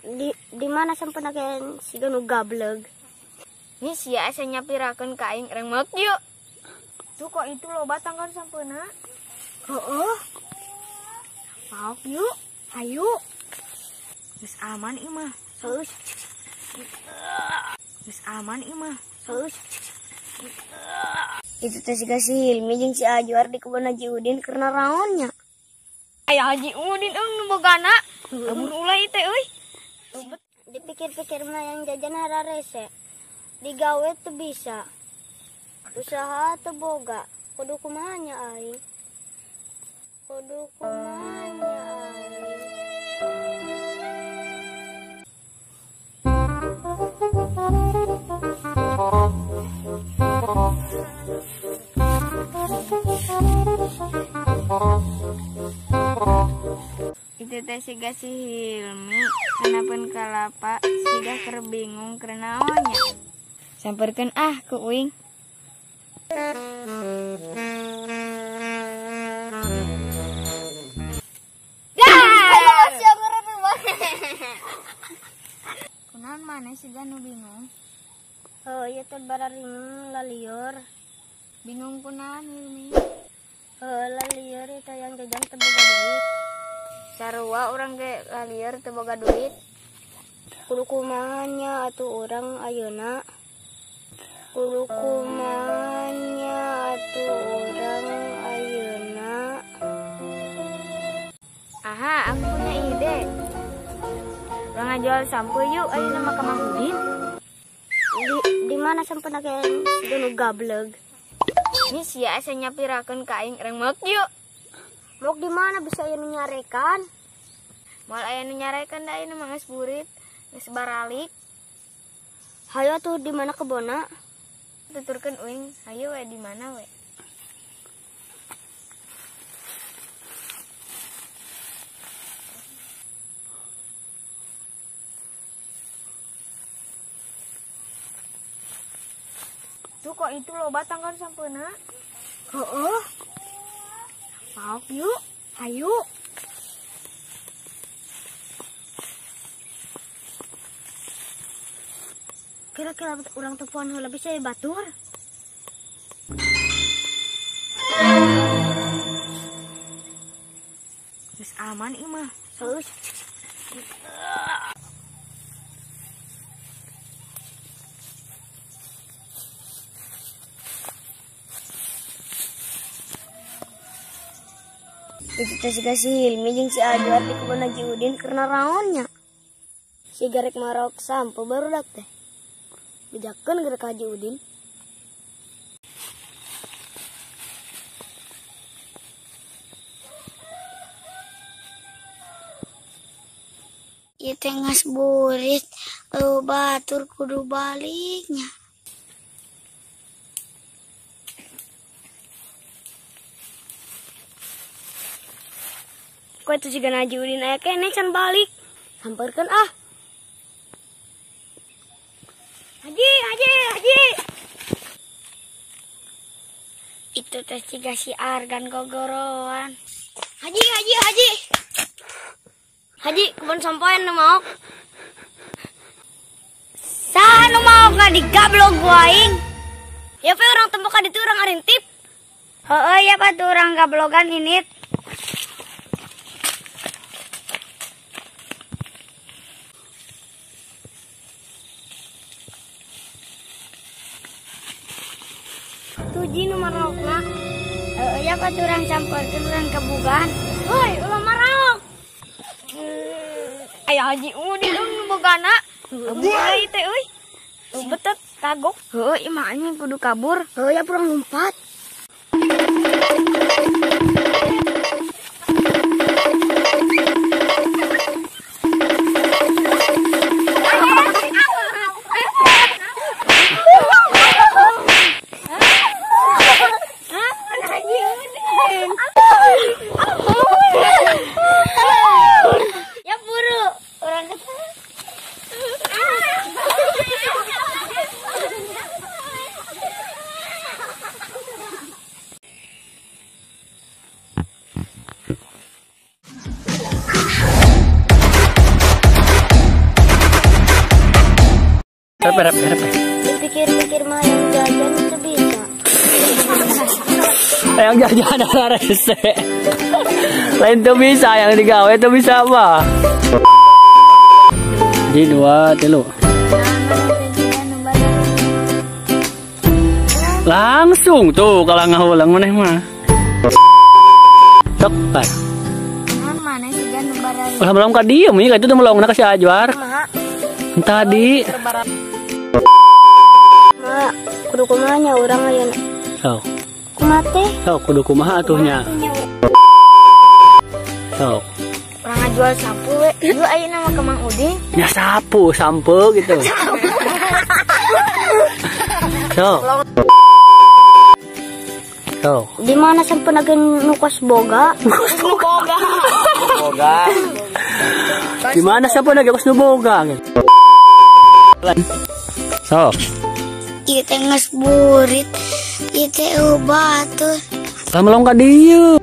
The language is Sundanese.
Di mana sampeuna kaen siga nu gableg. Ini sia asa nyapirakeun ka aing reng meuk yuk. Tuh kok itu loba tangkan sampeuna. Heeh. Maok yuk, ayo. Geus aman ieu mah. Heeh. Geus aman ieu mah. Heeh. Itu teh siga si Hilmi jeung si Ajuar di kebun Haji Udin karena raonnya. Aya Haji Udin euy nu bogana. Kabur ulah ieu teh euy. Dipikir-pikir mah yang jajan hararese. Digawe teu bisa. Usaha teu boga. Kudu kumaha nya aing. Kudu kumaha nya aing. Itu teh siga si Hilmi kanapeun kalapa siga keur bingung keur naon nya. Samperkeun ah ku uing. Kunaon maneh siga nu bingung? Oh, ieu teh bararingung lalieur. Bingung kunaon Hilmi? Heuh, lalieur itu yang jajan teu boga duit. Sarua urang ge lalieur teu boga duit. Kudu kumaha nya atuh urang ayeuna? Kudu kumaha nya atuh urang ayeuna? Aha, aku punya ide. Urang ngajual sampo yuk ayeuna mah ka Mang Udin. Di mana sampeuna kaen siga nu gableg? Ini sia asa nyapirakeun ka aing reng meuk yuk. Meuk di mana bisa aya nu nyarekan? Moal aya nu nyarekan da ayeuna mah geus burit, geus baralik. Hayo atuh di mana kebonna? Tuturkeun uing, hayo we di mana we? Tuh kok itu loba tangkan sampeuna? Heeh. Maok yuk, ayo. Kira-kira urang telepon heula bisa ya batur. Geus aman ieu mah. Heeh. Itu teh siga si Hilmi jeung si Ajuar di kebun Haji Udin karena raonnya. Si garek marok sampo barudak teh. Bejakeun geura ka Haji Udin. Ieu teh geus burit, eueuh batur kudu baliknya. Kok itu juga Haji Udin aya keneh can balik. Samperkeun ah. Haji, Haji, Haji. Itu teh siga si Argan gogoroan. Haji, Haji, Haji. Haji, kebun sampoen nu maok. Saha nu maok ngadigablog ku aing? Ya pe urang tempo ka ditu urang arintip. Heueuh ya patuh urang gablogan init. Tuji nu marokna. Heueuh ya patuh urang camporkeun urang kabugan. Hoi, ulah marok. Aya Haji Udin nu bogana. Kabur ieu teh euy. Betet kagok. Heueuh ieu mah anjing kudu kabur. Heueuh ya purang lompat. Ya buru orang Rep, rep, rep. Dipikir-pikir mah yang jajan itu bisa. Yang jajan ada rese. Lain tuh bisa, yang digawe tuh bisa apa? Jadi 2 3. Langsung tuh kalau ngahulang maneh mah. Sok, Pak. Mana sih gan nu baraya? Ulah melong ka dieu mi, ka itu melongna ka si Ajwar. Tadi. Ma, kudu kumaha nya urang ayeuna? Sok. Kumaha teh? Sok kudu kumaha atuh nya? Sok. Urang ngajual sapu we. Ieu ayeuna mah ka Mang Udin. Nya sapu, sampe gitu. Sok. Sok. Di mana sampe nagen nu kos boga? Boga. Boga. Di mana sampe nagen kos nu boga? Sok. Ieu teh geus burit. Ieu teh batu. Lah melong ka dieu.